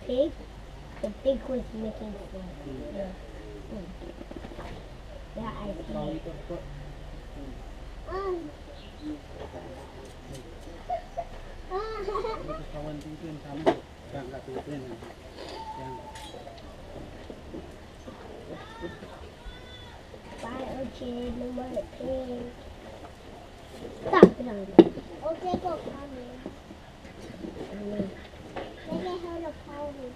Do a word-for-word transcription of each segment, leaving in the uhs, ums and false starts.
Pig, the pig was making fun. Yeah. Mm. Yeah, I see. Bye, O J, no more pig. Stop it already. O J, go, come in. Let me hold a party.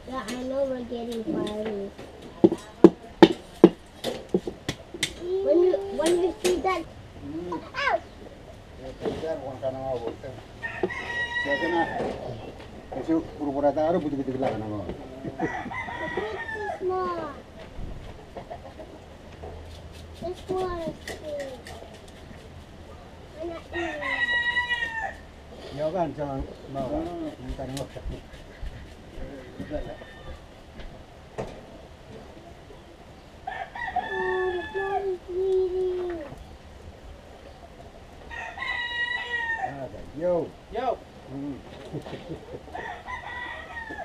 Yeah, I know we're getting party. When you, when you see that, ow! It's too small. This one is too. I'm not eating it. Yo kan sang mau. Hmm. Kan mau. Oh, the blood is bleeding. Ah, yo. Yo. Mm.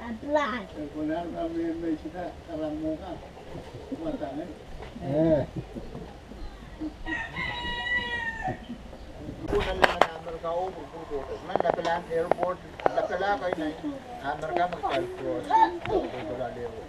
A blood. Eh, kona kami me sida kalang muka. Mata, eh? Eh. Kona lana Amerika o purpur kote. Nan Lapalak airport, Lapalak ahi nan Amerika me kitail cross. Kona lewo.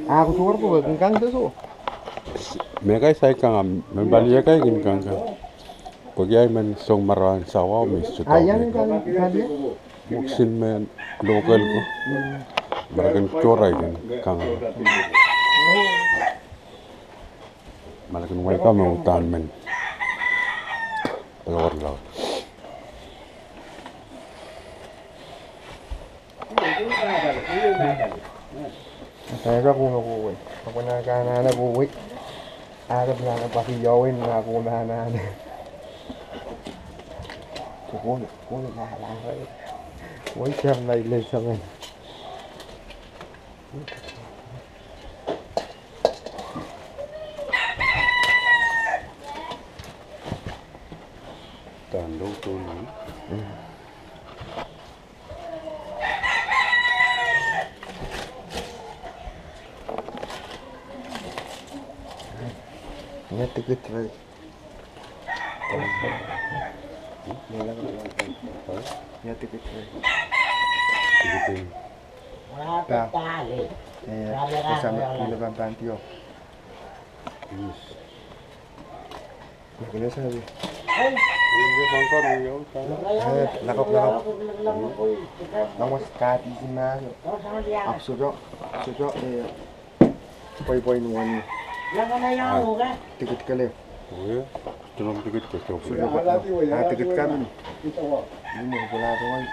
Ako tuwar ko kin kang de so. Mekai sai kang, me pali ekai kin kang kang. Pwe kiai men song marain sawa me sohte. Muksin men local ko. Marain tohrail kan. Marain wai ka me uhdahn men. Lor lor. Aka kume kuwe. Aka kume anahne kuwe. Aka kume anahne pasi yowen aka kume anahne. Kuwe, kuwe anahne. Kuwe siam lai le samen. Tando tulu. Ia tikit rai. Ia tikit rai. Tikitin. Pa. Eh, pasal mele pahpahn tio. Yes. Kene sabi. Eh, lakapw, lakapw. Nang was kati si ma. Ahpw sohte, sohte, eh, pweipwei ni wani. Tikit kele. Oke. Tinom tikit kele. Sohte. Ah, tikit kami. Ni mo pula tuan.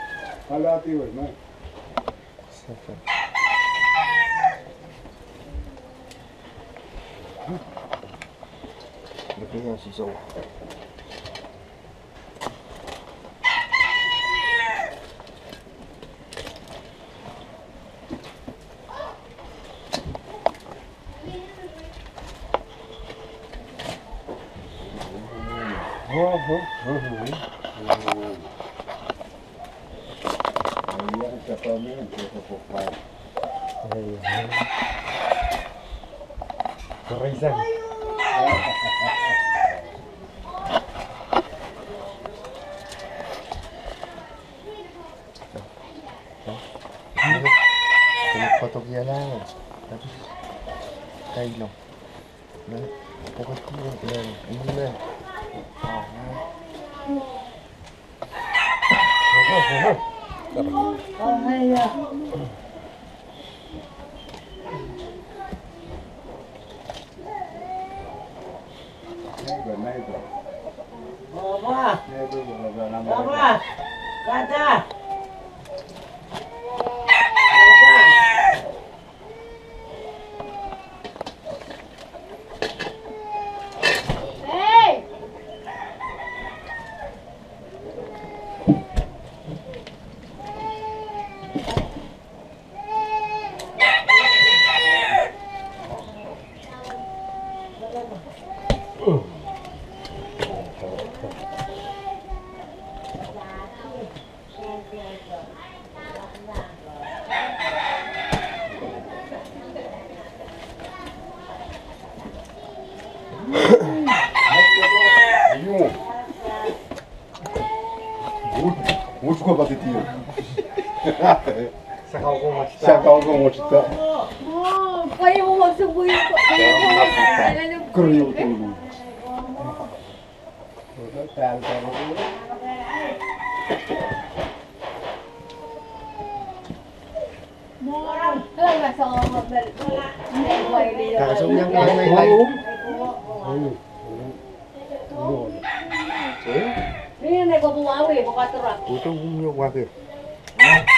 Sakau ko ngotita. Keriau tolu.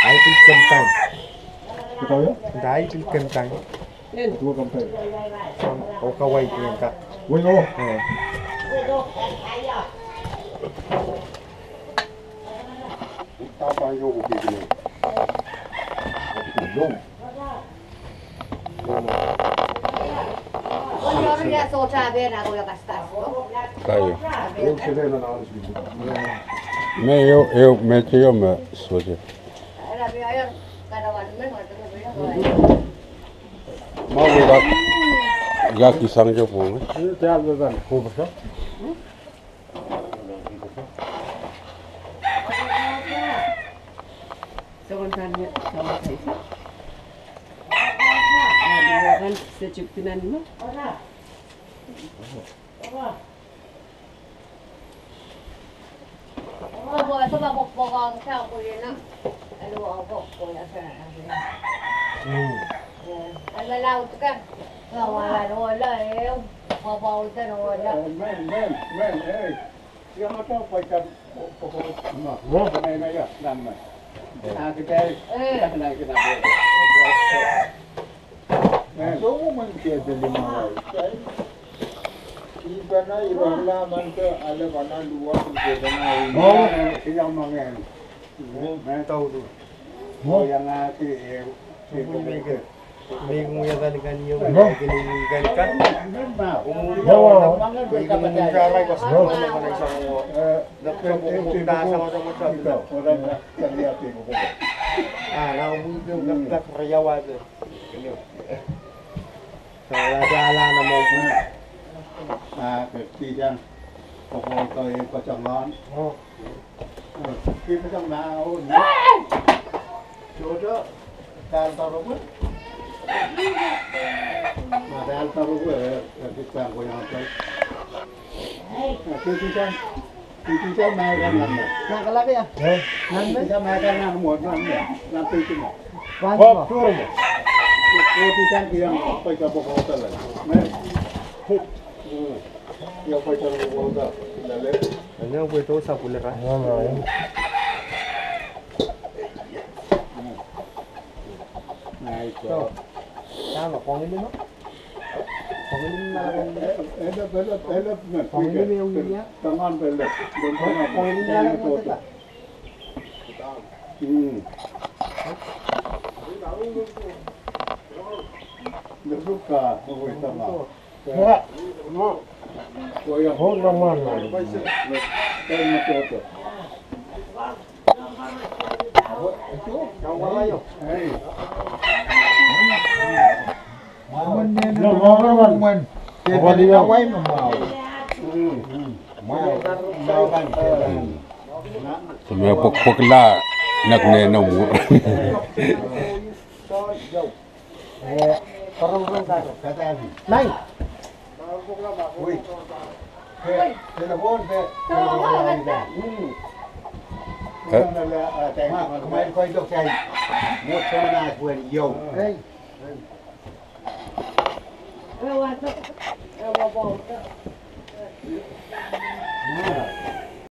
Ahi pil kemdain. Ahi pil kemdain. Okawai pil kak. Kaio. Me ehu, ehu, me teio me sohte. Ma wehla, ia kisang jo pwong. Pwekpwekla nek nene mwur.